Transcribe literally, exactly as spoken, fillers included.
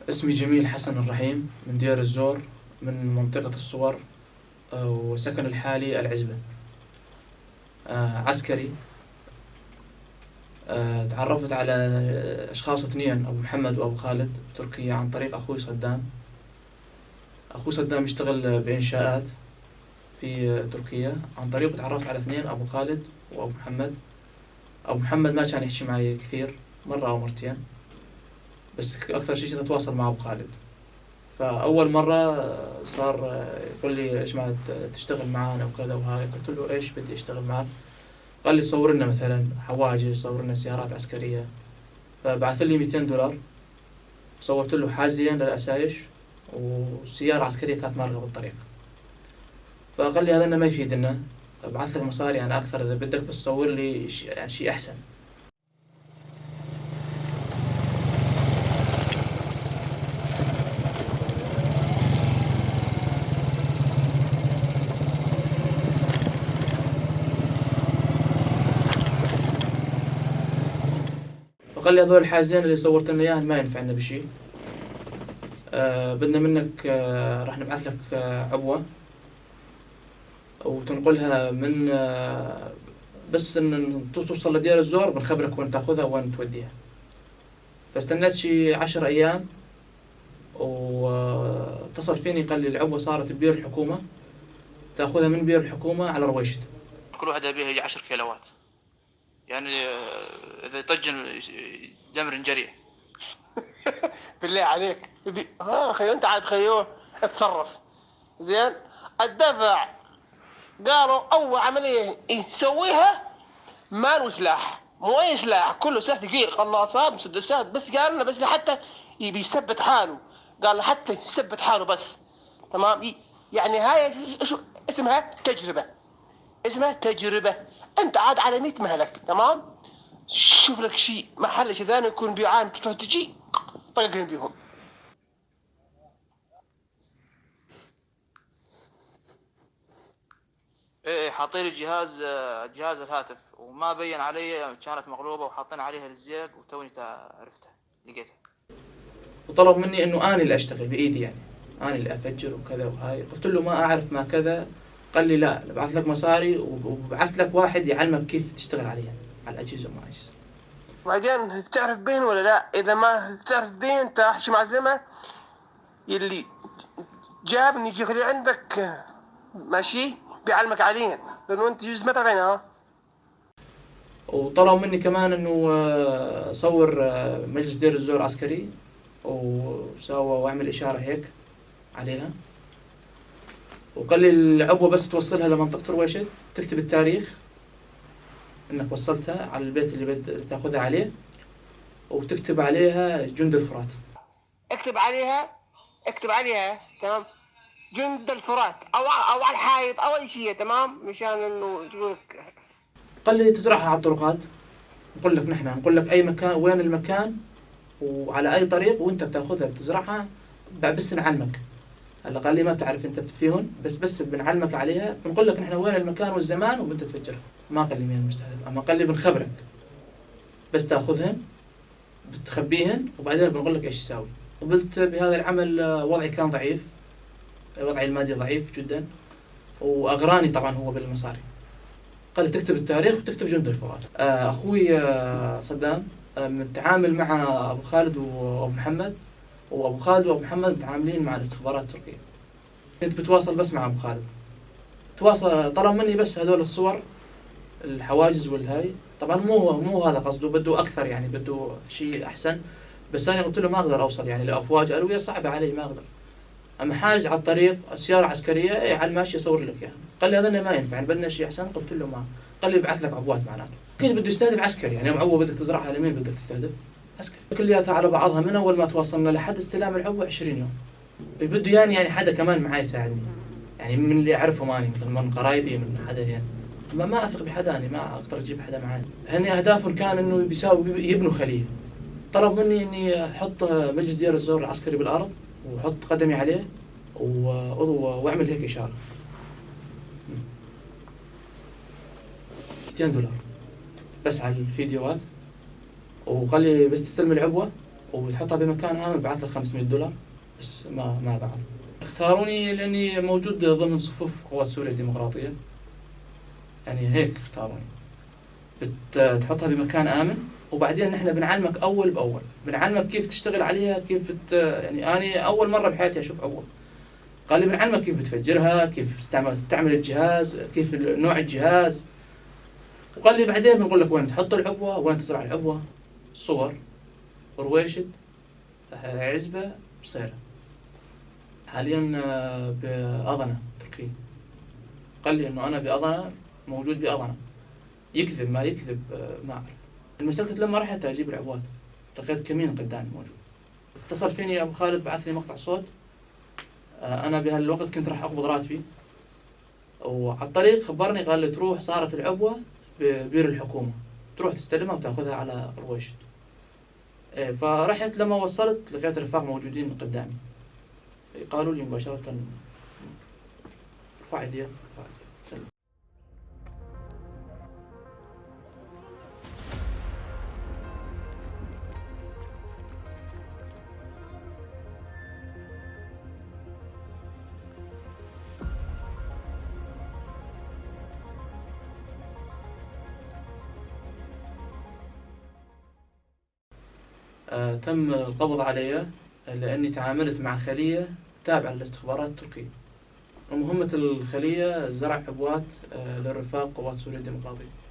اسمي جميل حسن الرحيم، من دير الزور، من منطقة الصور، آه، وسكن الحالي العزبة. آه، عسكري. آه، تعرفت على أشخاص اثنين، أبو محمد وأبو خالد، بتركيا عن طريق أخوي صدام. أخوي صدام يشتغل بإنشاءات في تركيا. عن طريقه تعرفت على اثنين، أبو خالد وأبو محمد. أبو محمد ما كان يحكي معي كثير، مرة أو مرتين، بس ك-، أكثر شي كنت أتواصل مع أبو خالد. فأول مرة صار يقول لي: "ليش ما ت-، تشتغل معانا وكذا وهاي؟" قلت له: "إيش بدي أشتغل معاك؟" قال لي: "صور لنا مثلًا حواجز، صور لنا سيارات عسكرية." فبعث لي ميتين دولار، صورت له حازية للأسايش، وسيارة عسكرية كانت مارقة بالطريق. فقال لي: "هذا ما يفيدنا، ابعث لك مصاري أنا أكثر إذا بدك، بس صور لي ش-، يعني شي أحسن." فقال لي: "هذول الحازين اللي صورت لنا إياهن ما ينفعنا بشي. آه، بدنا منك، آه، راح نبعث لك، آه، عبوة." وتنقلها من، آه، بس إن تو-، توصل لدير الزور بنخبرك وين تاخذها وين توديها. فاستنيت شي عشر أيام، واتصل فيني قال لي: "العبوة صارت ببير الحكومة، تاخذها من بير الحكومة على رويشد." كل وحدة بيها يجي عشر كيلوات. يعني، آه، إذا يطجن دمر جريء. بالله عليك. يبي-، ها، خيو، أنت عاد خيو، اتصرف. زين؟ الدفع. قالوا أول عملية يسويها ما له سلاح. مو أي سلاح، كله سلاح ثقيل، قناصات، مسدسات، بس قالوا لنا بس لحتى يبي يثبت حاله. قال لحتى يثبت حاله بس. تمام؟ ي-، يعني هاي شو اسمها؟ تجربة. اسمها تجربة. انت عاد على ميت مهلك، تمام؟ شوف لك شي محل شي ثاني يكون بيعان تروح تجي، طقهم بيهم. ايه، ايه، حاطين لي جهاز، آه، جهاز الهاتف، وما بين علي، كانت مقلوبة وحاطين عليها الزيق، وتوني تا-، عرفته، لقيته. وطلب مني إنه أنا اللي أشتغل بإيدي، يعني، أنا اللي أفجر وكذا وهاي. قلت له: "ما أعرف ما كذا." قال لي: "لا، نبعث لك مصاري وب-، وببعث لك واحد يعلمك كيف تشتغل عليها، على الأجهزة وما أجهزة." وبعدين تعرف بين ولا لا؟ إذا ما تعرف بين، أنت أحكي مع زلمة يلي جابني يجي يخلي عندك، ماشي؟ بيعلمك عليهن، لأنه أنت يجوز ما تعرفين، ها؟ وطلب مني كمان إنه، آه، أصور، آه، مجلس دير الزور عسكري، وساوى وأعمل إشارة هيك عليها. وقال لي: "العبوة بس توصلها لمنطقة رويشد، تكتب التاريخ إنك وصلتها على البيت اللي بد تاخذها عليه، وتكتب عليها جند الفرات." اكتب عليها، اكتب عليها، تمام؟ جند الفرات، أو، أو على الحائط، أو أي شيء، تمام؟ مشان إنه تقول لك. قال لي: "تزرعها على الطرقات." نقول لك نحن، نقول لك أي مكان، وين المكان، وعلى أي طريق، وأنت بتاخذها بتزرعها، ب-، بس نعلمك. هلا قال لي: "ما بتعرف أنت بتفيهن، بس، بس بنعلمك عليها، بنقول لك نحن وين المكان والزمان، وبنت تفجرها." ما قال لي مين المستهدف، أما قال لي: "بنخبرك، بس تاخذهن." بتخبيهن وبعدين بنقول لك ايش تساوي. قبلت بهذا العمل، آه، وضعي كان ضعيف، وضعي المادي ضعيف جدًا، وأغراني طبعًا هو بالمصاري. قال لي: "تكتب التاريخ وتكتب جند الفرات." آه، أخوي، آه، صدام، آه، متعامل مع أبو خالد وأبو محمد، وأبو خالد وأبو محمد متعاملين مع الاستخبارات التركية. كنت بتواصل بس مع أبو خالد. تواصل، طلب مني بس هذول الصور، الحواجز والهاي. طبعًا مو هو، مو هذا قصده، بده أكثر، يعني، بده شيء أحسن. بس أنا قلت له: "ما أقدر أوصل، يعني، لأفواج ألوية صعبة علي، ما أقدر." أما حاجز على الطريق، سيارة عسكرية، إيه، على الماشي أصور لك إياها. قال لي: "هذا ما ينفع، يعني، بدنا شيء أحسن." قلت له: "ما." قال لي: "بعث لك عبوات، معناته." أكيد بده يستهدف عسكري، يعني، يوم عبوة بدك تزرعها، لمين بدك تستهدف؟ عسكري. كلياتها على بعضها من أول ما توصلنا لحد استلام العبوة عشرين يوم. بده يعني، يعني حدا كمان معاي يساعدني. يعني من اللي أعرفهم أنا، مثل من قرايبي، من حدا هيك. ما، ما أثق بحدا، أنا ما أقدر أجيب حدا معاي. هني أهدافهم كان إنه بيساوي، يبنوا خلية. طلب مني إني أحط مجلس دير الزور العسكري بالأرض، وأحط قدمي عليه، و-، و-، وأعمل هيك إشارة. ميتين دولار. بس على الفيديوهات. وقال لي: "بس تستلم العبوة، وتحطها بمكان آمن، بعث لك خمسمية دولار، بس ما، ما بعث. اختاروني لأني موجود ضمن صفوف قوات سوريا الديمقراطية، يعني هيك اختاروني. بتحطها بمكان آمن، وبعدين نحن بنعلمك أول بأول، بنعلمك كيف تشتغل عليها، كيف بت-، يعني أنا أول مرة بحياتي أشوف عبوة. قال لي: "بنعلمك كيف بتفجرها، كيف بتستعمل، تستعمل الجهاز، كيف ال-، نوع الجهاز." وقال لي: "بعدين بنقول لك وين تحط العبوة، وين تزرع العبوة." صور، رويشد، عزبة، بصيرة. حاليًا، آه، بأضنة، تركيا. قال لي إنه أنا بأضنة، موجود بأضنة. يكذب ما يكذب، آه، ما أعرف. المسكت لما رحت أجيب العبوات، لقيت كمين قدامي موجود. اتصل فيني أبو خالد، بعث لي مقطع صوت. آه، أنا بهالوقت كنت راح أقبض راتبي، وعلى الطريق خبرني، قال لي: "تروح صارت العبوة ببير الحكومة، تروح تستلمها وتاخذها على رويشد." إيه، فرحت، لما وصلت لقيت الرفاق موجودين قدامي، قالوا لي مباشرة: "ارفع ايديك، ارفع ايديك." آه، تم القبض علي لأني تعاملت مع خلية تابعة للاستخبارات التركية، ومهمة الخلية زرع عبوات، آه، للرفاق قوات سوريا الديمقراطية.